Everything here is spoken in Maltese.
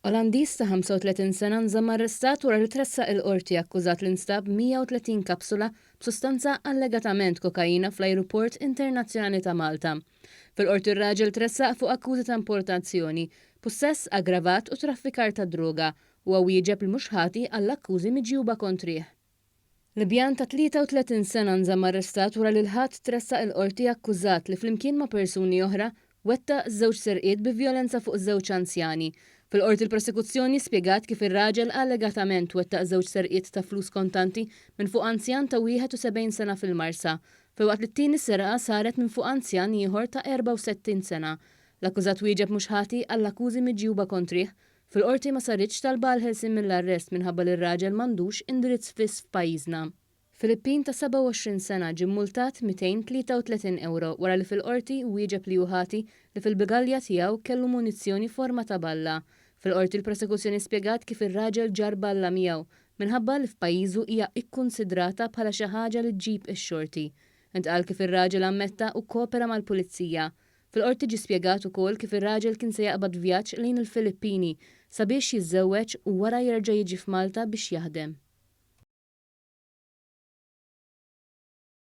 Olandiż ta' 35 sena nżamm arrestat wara li tressaq il-Qorti akkużat li nstab 130 kapsula b'sustanza allegatament kokaina fl-Ajruport Internazzjonali ta' Malta. Fil-Qorti r-raġel tressaq fuq akkużi ta' importazzjoni, pussess aggravat u traffikar ta' droga. Huwa wieġeb li mhux ħati għall-akkużi miġjuba kontrih. Libjan ta' 33 sena nżamm arrestat wara li l-Ħadd tressaq il-Qorti akkużat li flimkien ma' persuni oħra wettaq żewġ serqiet bi vjolenza fuq żewġ anzjani. Fil-Qorti l-Prosekuzzjoni spjegat kif ir-raġel allegatament wettaq żewġ serqiet ta' flus kontanti minn fuq anzjan ta' 71 sena fil-Marsa, filwaqt li t-tieni serqa saret minn fuq anzjan ieħor ta' 64 sena. L-akkużat wieġeb mhux ħati għall-akkużi miġjuba kontrih. Fil-Qorti ma saritx talba għall-ħelsien mill-arrest minħabba li r-raġel m'għandux indirizz fiss f'pajjiżna. Filippin ta' 27 sena ġie mmultat 233 ewro wara li fil-Qorti wieġeb li hu ħati li fil-bigalja tiegħu kellu munizzjoni forma ta' balla. Fil-Qorti l-Prosekuzzjoni spjegat kif ir-raġel ġarr balla miegħu minħabba li f'pajjiżu hija ikkunsidrata bħala xi ħaġa li ġġib ix-xorti. Intqal kif ir-raġel ammetta u kkopera mal-Pulizija. Fil-Qorti ġie spjegat ukoll kif ir-raġel kien se jaqbad vjaġġ lejn il-Filippini sabiex jiżżewweġ u wara jerġa' jiġi f'Malta biex jaħdem.